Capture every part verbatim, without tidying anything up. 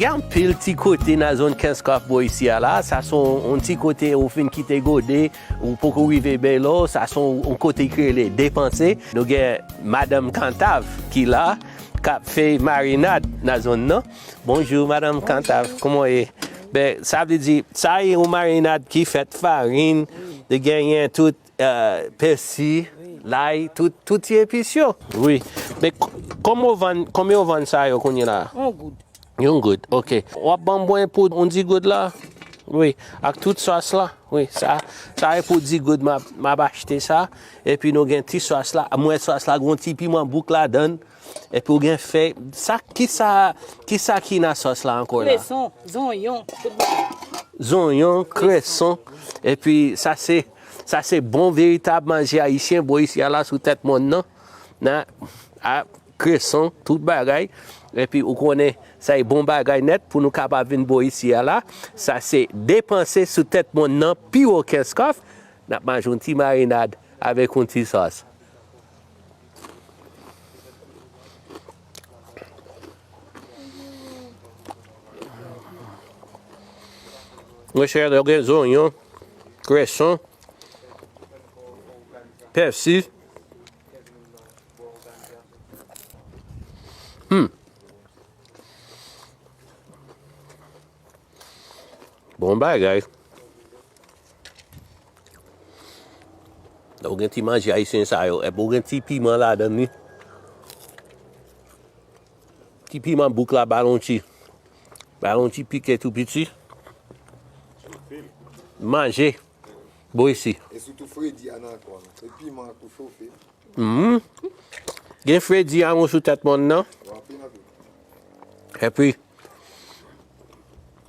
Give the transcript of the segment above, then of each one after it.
Gen anpil ti kote nan zòn Kenskòf bò isi a la. Sa se yon, yon ti kote ou fin kite Gode, ou poko rive Bèlò, sa se yon, yon kote ki rele Depanse. Nou gen Madanm Kantav ki la, k ap fè marinad nan zòn nan. Bonjou, Madanm Kantav, kòman w ye? Ben, sa vle di, sa e yon marinad ki fèt farin, li genyen tout, euh, pèsi, lay, tout, tout ti epis yo. Wi. Men k-, kòman w vann, konbyen w vann sa yo kounye la? Yon goud. Yon goud, ok. W ap ban mwen pou yon di goud la? Wi, ak tout sòs la? Wi, sa, sa e pou di goud m ap, m ap achte sa. Epi nou gen ti sòs la. Mwen sòs la, gen yon ti piman bouk ladan l. Epi w gen fèy. Sa, kisa, kisa ki nan sòs la ankò la? Kreson, zonyon, tout bagay. Zonyon, kreson. Epi sa se, sa se bon veritab manje ayisyen, bò isi a la sou tèt mòn nan. Nan, a, kreson, tout bagay. Epi ou konnen, sa e bon bagay nèt pou nou kapab vin bò isi a la. Sa se Depanse sou tèt mòn nan, pi wo Kenskòf. N ap manje yon ti marinad avèk yon ti sòs. Monchè, yo gen zonyon, kreson, pèsi. Hmm. Bon bagay. Ou gen ti manje ayisyen sa yo, epi ou gen ti piman ladan li. Ti piman bouk la, ba l yon ti, ba l yon ti pike tou piti. Manje bò isi. E sitou fredi a nan kò nou. Se piman an tou chofe. Mhm. Gen fredi a yon sou tèt mòn nan. Epi,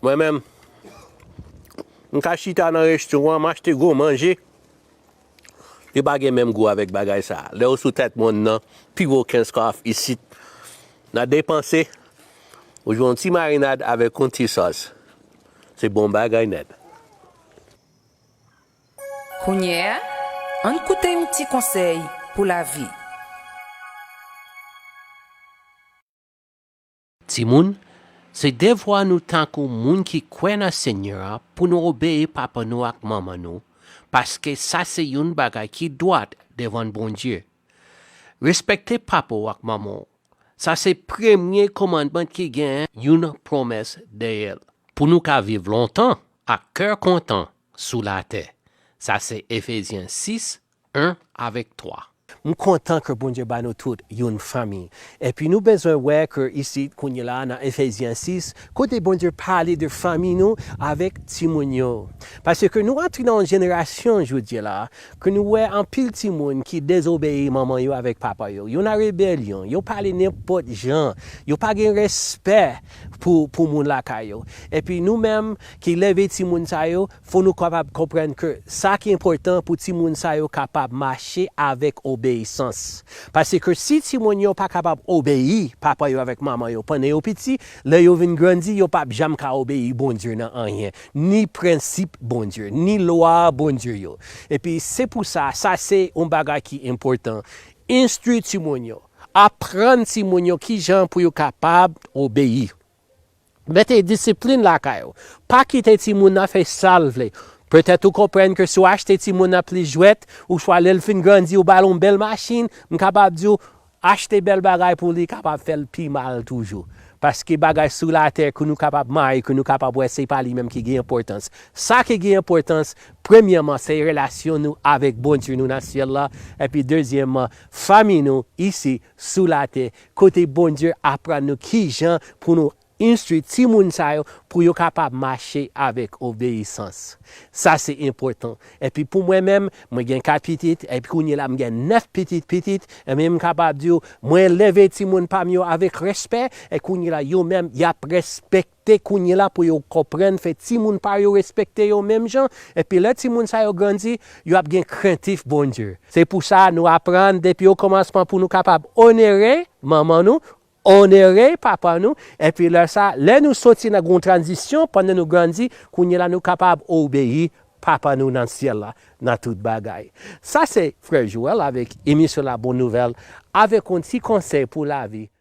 mwen menm, m ka chita nan restoran, m achte gwo manje. Li pa gen menm gou avèk bagay sa. Lè w sou tèt mòn nan, pi wo Kenskòf isit, nan Depanse, ou jwenn yon ti marinad avèk yon ti sòs. Se bon bagay nèt. Kounye a, ann koute yon ti konsèy pou lavi. Timoun, se devwa nou tankou moun ki kwè nan Senyè a pou nou obeyi papa nou ak manman nou, paske sa se youn bagay ki dwat devan Bondye. Respekte papa w ak manman w. Sa se premye kòmandman ki gen youn pwomès dèyè l, pou nou ka viv lontan ak kè kontan sou latè. Sa se Efezyen sis, en avèk twa. M kontan ke Bondye ba nou tout youn fanmi. Epi nou bezwen wè ke isit, kounye la, nan Efezyen sis, kote Bondye pale de fanmi nou avèk timoun yo. Paske nou antre nan yon jenerasyon, jodi a la, ke nou wè anpil timoun ki dezobeyi manman yo avèk papa yo. Yo nan rebelyon, yo pale nenpòt jan, yo pa gen respè pou, pou moun lakay yo. Epi nou menm ki leve timoun sa yo, fò nou kapab konprann ke sa ki enpòtan pou timoun sa yo kapab mache avèk obeyisans. Paske si timoun yo pa kapab obeyi papa yo avèk manman yo pandan yo piti, lè yo vin grandi, yo p ap janm ka obeyi Bondye nan anyen, ni prensip Bondye, ni lwa Bondye yo. Epi se pou sa, sa se yon bagay ki enpòtan. Enstwi timoun yo, aprann timoun yo kijan pou yo kapab obeyi. Mete disiplin lakay ou. Pa kite timoun nan fè sa l vle. Petèt ou konprann ke si w achte timoun nan plis jwèt, oswa lè l fin grandi, ou ba l yon bèl machin, m kapab di w, achte bèl bagay pou li kapab fè l pi mal toujou. Paske bagay sou latè ke nou kapab mayi, ke nou kapab wè, se pa li menm ki gen enpòtans. Sa ki gen enpòtans, premyèman, se relasyon nou avèk Bondye nou nan syèl la, epi dezyèmman, fanmi nou isi sou latè, kote Bondye aprann nou kijan pou nou enstwi timoun sa yo pou yo kapab mache avèk obeyisans. Sa se enpòtan. Epi pou mwen menm, mwen gen kat pitit, epi kounye la m gen nèf pitit pitit, ebyen m kapab di w, mwen leve timoun pa m yo avèk respè, e kounye la yo menm, y ap respekte kounye la pou yo konprann fè timoun pa yo respekte yo menm jan, epi lè timoun sa yo grandi, yo ap gen krentif Bondye. Se pou sa nou aprann depi okòmansman pou nou kapab onere manman nou, onere papa nou, epi lè sa, lè nou soti nan yon tranzisyon, pandan nou grandi, kounye la nou kapab obeyi Papa nou nan syèl la nan tout bagay. Sa se Frè Joel avèk emisyon La Bonne Nouvelle, avèk yon ti konsèy pou lavi.